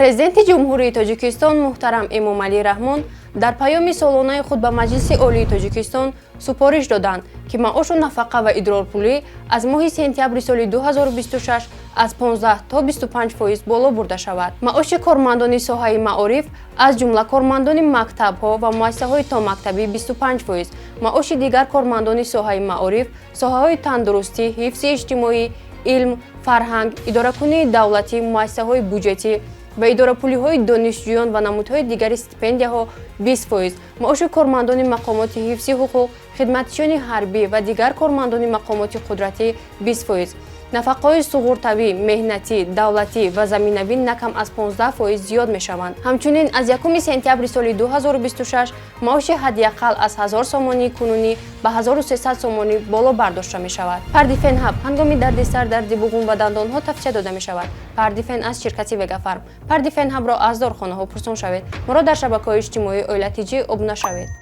Президенти Ҷумҳурии Тоҷикистон муҳтарам Эмомалӣ Раҳмон дар паёми солонаи худ ба Маҷлиси Олии Тоҷикистон супориш доданд, ки маошу нафақа ва идрорпулӣ аз моҳи сентябри соли 2026 аз 15 то 25% боло бурда шавад. Маоши кормандони соҳаи маориф, аз ҷумла кормандони мактабҳо ва муассисаҳои томактабӣ, 25%, маоши дигар кормандони соҳаи маориф, соҳаҳои тандурустӣ, ҳифзи иҷтимоӣ, илм, фарҳанг, идоракунии давлатӣ, муассисаҳои буҷетӣ ва идорапулиҳои донишҷӯён ва намудҳои дигари стипендияҳо 20%, маоши кормандони мақомоти ҳифзи ҳуқуқ, хидматчиёни ҳарбӣ ва дигар кормандони мақомоти қудратӣ 20%, нафақаҳои суғуртавӣ, меҳнатӣ, давлатӣ ва заминавӣ на кам аз 15% зиёд мешаванд. Ҳамчунин, аз 1 сентябри соли 2026 маоши ҳадди ақал аз 1000 сомонии кунунӣ ба 1300 сомонӣ боло бардошта мешавад. Пардифен Ҳаб ҳангоми дарди сар, дарди буғум ва дандонҳо тавсия дода мешавад. Пардифен аз ширкати Вегафарм. Пардифен Ҳабро аз дорухонаҳо пурсон шавед. Моро дар шабакаҳои иҷтимоии Оила ТЖ обуна шавед.